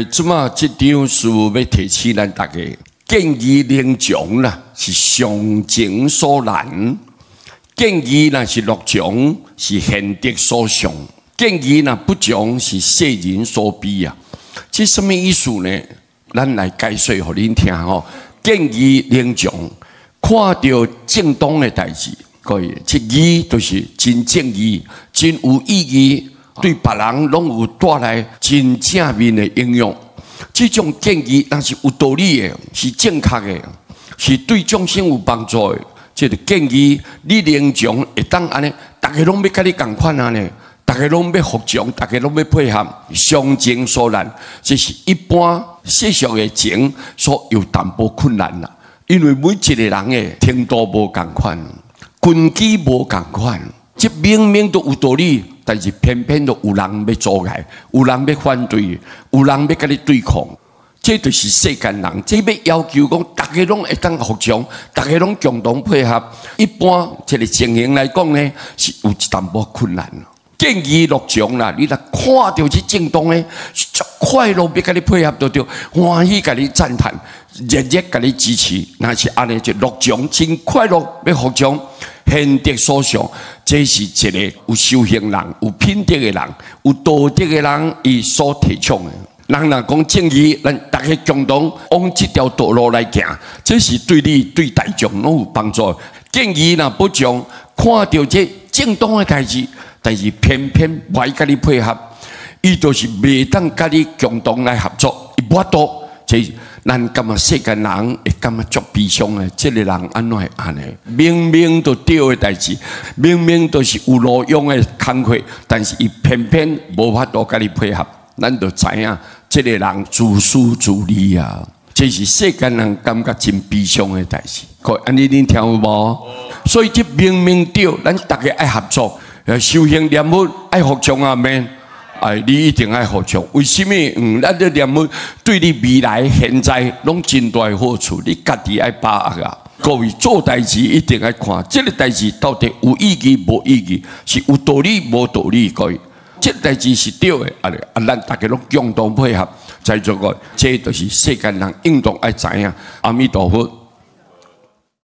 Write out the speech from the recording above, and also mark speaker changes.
Speaker 1: 這馬這張師父欲提醒咱大家，見義能從啦，是常情所難；見義若是樂從，是賢德所向；見義若不從，是世人所鄙啊！這什麼意思呢？咱來解說予恁聽吼。見義能從，看著正當的代誌，各位，這義就是真正義、真有意義，對別人攏有帶來真正面的影響。這種見義若是有道理的，是正確的，是對眾生有幫助的。這個見義你能從會當按呢，逐家攏欲佮你仝款按呢，逐家攏欲服從，逐家攏欲配合，常情所難，這是一般世俗的情所有淡薄困難啦。因為每一個人的程度無仝款，根基無仝款，這明明都有道理，但是偏偏都有人欲阻礙，有人欲反對，有人欲佮你對抗。這就是世間人，這欲要求講，逐家攏會當服從，逐家攏共同配合。一般這個情形來講呢，是有一淡薄困難。見義樂從啦，你若看著這正當的，足快樂欲共你配合就對，歡喜共你讚嘆，熱熱共你支持。若是按呢就樂從，真快樂欲服從，賢德所向，這是一個有修行人、有品德的人、有道德的人，伊所提倡的。人若講正義，咱逐家共同往這條道路來行，這是對你對大眾攏有幫助。見義若不從，看著這正當的代誌，但是偏偏無愛佮你配合，伊就是袂當佮你共同來合作，伊無法度。這咱感覺世間人會感覺足悲傷的，這個人按怎會按呢？明明都對的代誌，明明都是有路用的工課，但是伊偏偏無法度佮你配合，咱就知影這個人自私自利啊！這是世間人感覺真悲傷的代誌。各位，按呢恁聽有無？所以這明明對，咱逐家愛合作，修行念佛愛服從啊免。哎，你一定愛服從。為什麼？咱這念佛對你未來、現在攏真大的好處，你家己愛把握啊！各位做代誌一定愛看，這個代誌到底有意義無意義，是有道理無道理？各位，這個代誌是對的，啊，啊，咱逐家攏共同配合，在座各位，這就是世間人應當愛知影。阿彌陀佛。